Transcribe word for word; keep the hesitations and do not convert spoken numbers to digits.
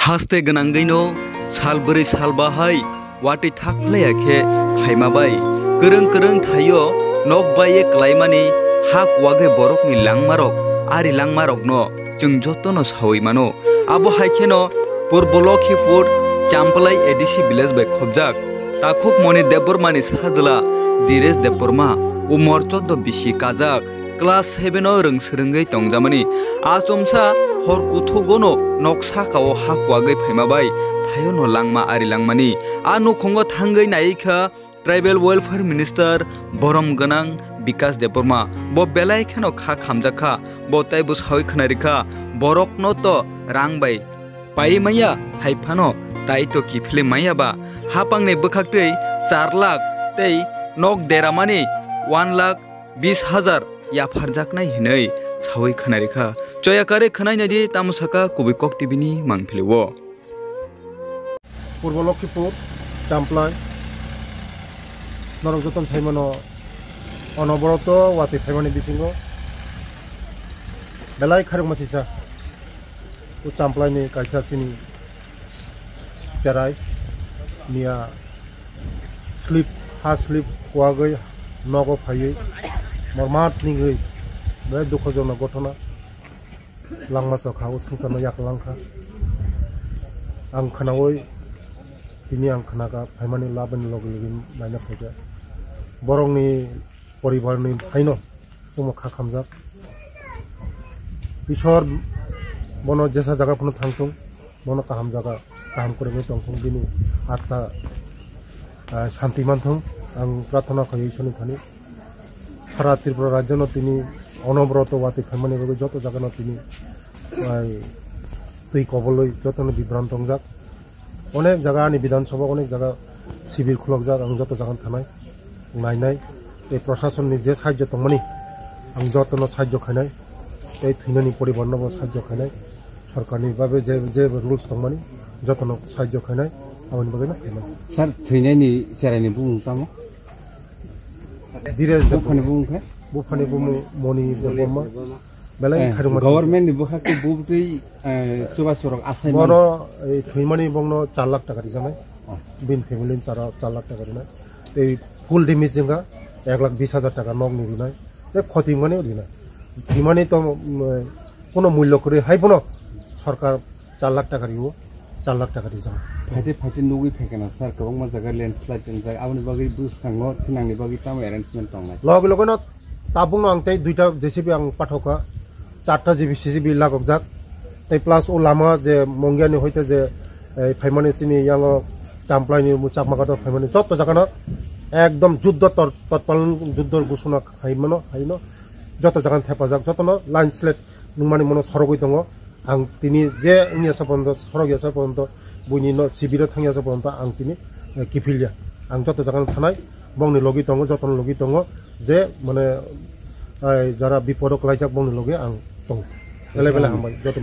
Haste gwnangwino sal bwrwi sal bahai watwi thak phlaiya khe phaima bai kwrwng kwrwng thaio nok baiye klaimani ha kuwagwi borokni langmarok ari langmarokno chwng jotono sawi mano. Abo hai kheno Purbo Lokhipur Champlai A D C village bai khobjak Takhuk Moni Debbarmani sajla Diresh Debbarma umor choddo bisi kajak class seven o rwng swrwngwi tongjamani. Achomsa hor kuthugono nok sakao ha kuwagwi phaima bai thaiono langma ari langmani. A nukhungo thangwi nai kha Tribal Welfare Minister borom gwnang Bikas Debbarma. Bo belai kheno kha khamjak kha. Bo taibo sawi khna rikha, borokno to rang bai pai maya, hai phano tai to kiphilwi maya ba. Hapangni bwkhaktwi char lakh tei nok deramani one lakh bis hajar yapharjaknai hinwi sawi khna rikha. Choya kare khwnai naidi tamo saka kubui kok T V ni mangpili o. Purbo Lokhipur, Champlai, norok jotono saimano, onoboroto watwi phaimani bisingo belai kharokma sisa, o Champlaini kaisa chini cherai, miya slip, ha slip kuwagwi nogo phaiwi mormat nigwi belai dukhojonok gothona. Langma chokha o swngcharno yaklang kha. Ang khnaui tini ang khnakha, phaimani labani logi logi naina phaikha. Borokni poribarni haino chwngno kha khamjak. Ishwar bono jesa jaga phano thangthung, bono kaham jaga, kaham kwrwngwi tongthung, bini atta, ah, santi manthung. Ang prarthana khaio Ishwarni thani. Sara Tripura rajyono tini onobroto watwi phaimani bagwi joto jagano tini, ai, twi kobolwi jotono bibranto wngjak. Onek jaga ani Bidhan Sabha, onek jaga sibir khulokjak, ang joto jagano thanai, nainai. Tei prasasonni je sahajjo tongmani, ang jotono sahajjo khainai. Tei thwinani poribarno bo sahajjo khainai. Sorkarni babe je, je rules tongmani, jotono sahajjo khainai, aboni bagwi no khainai. Sir, thwinaini cheraini bumung tamo? Diresh Debbarma. Buphani bumung khe? Buphani bumung Moni Debbarma. Belai kharokma. Government ni bwkhak tei bubtwi, eh, chubachu rok asai mano. Bono, eh, thwimani bongno char lakh taka rijaknai. Oh. Bini family ni chara char lakh taka rinai. Tei full damage wngkha ek lakh bis hajar taka nokni rinai. Tei khoti wngmani rinai. Thwimani to, mm, kono mullo kwrwi hai bono sorkar char lakh taka rio, char lakh taka rijak. Phaite phaite nugwi phaikha na sir, kwbangma jaga landslide wngjak, aboni bagwi bwskango thinangni bagwi tamo arrangement tongnai? Logi logi no tabukno ang tei duita J C B ang pathokha, charta J B C B lagokjak, tei plus o lama je Mongiani hoite je, eh, phaimani chini yango Champlaini Chakmaghat phaimani joto jagano ekdom juddo tor-, totpal juddo gusuna khaimano, haino joto jagano thepajak, jotono landslide nungmani mono sorogwi tongo. Ang tini je wngya sa porjonto, sorok ya sa porjonto, buini no sibiro thang ya sa porjonto ang tini, eh, kiphil ya. Ang joto jaga no thanai, bongni logi tongo, joto no logi tongo, je mane, ai, jara bipodo klaijak bongni logi ang tongo. Belai belai hambai, joto.